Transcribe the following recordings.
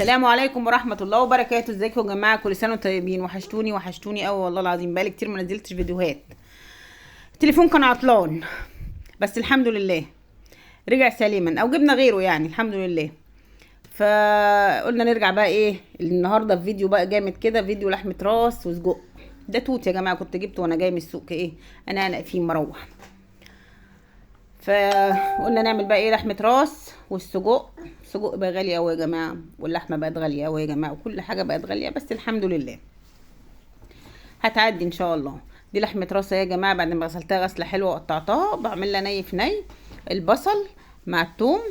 السلام عليكم ورحمة الله وبركاته. ازيكم يا جماعة؟ كل سنة وانتم طيبين. وحشتوني وحشتوني قوي والله العظيم، بقالي كتير ما نزلتش فيديوهات. التليفون كان عطلان بس الحمد لله رجع سليما او جبنا غيره يعني الحمد لله. فقلنا نرجع بقى ايه النهارده في فيديو بقى جامد كده، فيديو لحمه راس وسجق. ده توت يا جماعة كنت جبته وانا جاي من السوق، ايه انا فيه مروح. فقلنا نعمل بقى ايه لحمه راس والسجق. السجق بقى غالي قوي يا جماعة، واللحمة بقت غالية قوي يا جماعة، وكل حاجة بقت غالية، بس الحمد لله هتعدي ان شاء الله. دي لحمه راس يا جماعة، بعد ما غسلتها غسله حلوة وقطعتها بعمل لها ني في ني، البصل مع الثوم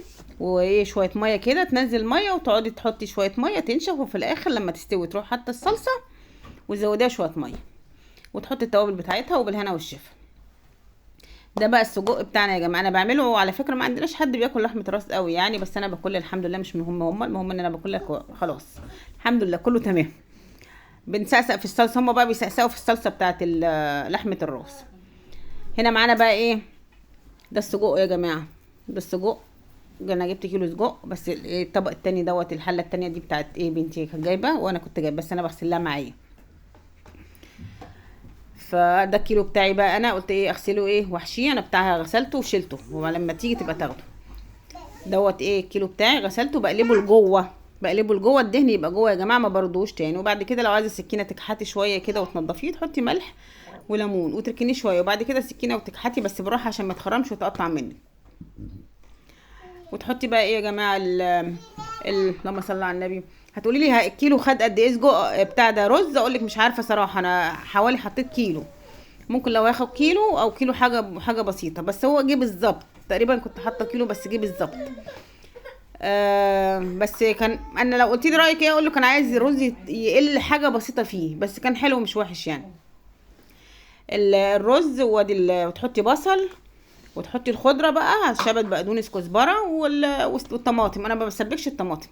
وايه شوية مية كده، تنزل مية وتقعدي تحطي شوية مية تنشف، وفي الاخر لما تستوي تروح حاطه الصلصه وتزوديها شوية مية وتحطي التوابل بتاعتها، وبالهنا والشفا. ده بقى السجق بتاعنا يا جماعة. انا بعمله على فكرة، ما عندناش حد بياكل لحمه راس قوي يعني، بس انا باكل الحمد لله، مش مهم هم، المهم ان انا باكلها خلاص الحمد لله كله تمام. بنسقسق في الصلصه، هم بقى بيسقسقوا في الصلصه بتاعت لحمه الراس. هنا معانا بقى ايه ده السجق يا جماعة. ده السجق انا جبت كيلو سجق بس. الطبق التاني دوت، الحلة التانية دي بتاعت ايه بنتي كانت جايبه وانا كنت جايبه، بس انا بغسلها معايا. فده الكيلو بتاعي بقى، انا قلت ايه اغسله ايه وحشية، انا بتاعها غسلته وشلته، ولما تيجي تبقى تاخده. دوت ايه الكيلو بتاعي غسلته، بقلبه لجوه، بقلبه لجوه، الدهن يبقى جوه يا جماعة، ما بردوش تاني. وبعد كده لو عايزه السكينة تكحتي شوية كده وتنضفيه، تحطي ملح وليمون وتركنيه شوية، وبعد كده السكينة وتكحتي بس بالراحة عشان ما تخرمش وتقطع منك. وتحطي بقى ايه يا جماعة اللهم صل على النبي. هتقولي لي الكيلو خد قد ايه سجق بتاع ده رز؟ اقول لك مش عارفه صراحة، انا حوالي حطيت كيلو، ممكن لو هاخد كيلو او كيلو حاجة بسيطة، بس هو جه بالظبط تقريبا، كنت حاطه كيلو بس جه بالظبط. بس كان انا لو قلت لي رايك ايه اقول له كان عايز الرز يقل حاجة بسيطة فيه، بس كان حلو مش وحش يعني. الرز وادي وتحطي بصل وتحطي الخضرة بقى، شبت بقدونس كزبره والطماطم. انا ما بسبكش الطماطم،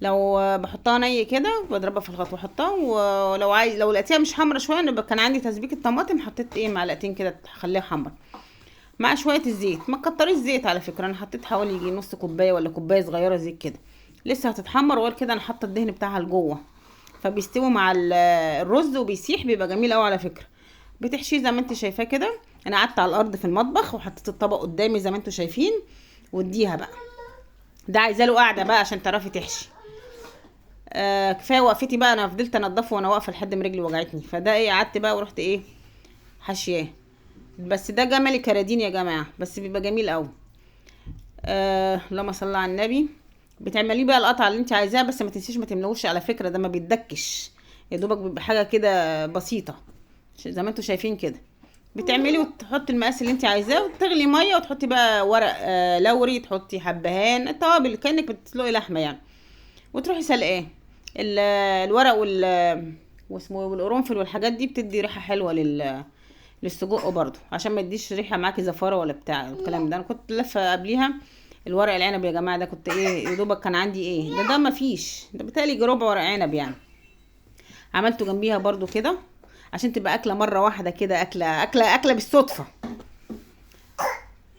لو بحطها ني كده بضربها في الخلاط واحطها. ولو عايز لو لقيتيها مش حمرا شوية، انا كان عندي تسبيك الطماطم حطيت ايه معلقتين كده تخليها حمرا مع شوية الزيت. ما تكتريش زيت على فكرة، انا حطيت حوالي يجي نص كوباية ولا كوباية صغيرة زيت كده، لسه هتتحمر. وغير كده انا حاطه الدهن بتاعها لجوه، فبيستوي مع الرز وبيسيح، بيبقى جميل قوي على فكرة. بتحشيه زي ما انت شايفاه كده. انا قعدت على الارض في المطبخ وحطيت الطبق قدامي زي ما انتوا شايفين، واديها بقى. ده عايزه له قاعدة بقى عشان تعرفي تحشي. كفاية وقفتي بقى، انا فضلت انضفه وانا واقفة لحد ما رجلي وجعتني. فده ايه قعدت بقى ورحت ايه حشياه. بس ده جملي كرادين يا جماعة، بس بيبقى جميل قوي. اللهم صل على النبي. بتعمليه بقى القطعة اللي انت عايزاها، بس ما تنسيش ما تملوش على فكرة، ده ما بيتدكش يا دوبك، بيبقى حاجة كده بسيطة زي ما انتوا شايفين كده. بتعملي وتحطي المقاس اللي انت عايزاه، وتغلي مية وتحطي بقى ورق لوري، تحطي حبهان، التوابل كانك بتسلقي لحمه يعني، وتروحي سلقاه. الورق واسمه والقرنفل والحاجات دي بتدي ريحه حلوة للسجق برضو، عشان ما يديش ريحه معاكي زفاره ولا بتاع الكلام ده. انا كنت لفه قبليها الورق العنب يا جماعة، ده كنت ايه يا دوبك كان عندي ايه ده ما فيش، ده بتهيألي ربع ورق عنب يعني، عملته جنبيها برضو كده عشان تبقى اكله مرة واحدة كده، اكله اكله اكله بالصدفة.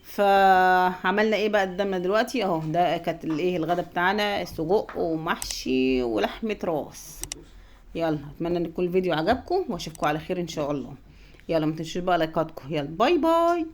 فعملنا ايه بقى قدامنا دلوقتي اهو، ده كانت الايه الغدا بتاعنا، السجق ومحشي ولحمه راس. يلا اتمنى ان يكون الفيديو عجبكم، واشوفكم على خير ان شاء الله. يلا ما تنسوش بقى لايكاتكم. يلا bye bye.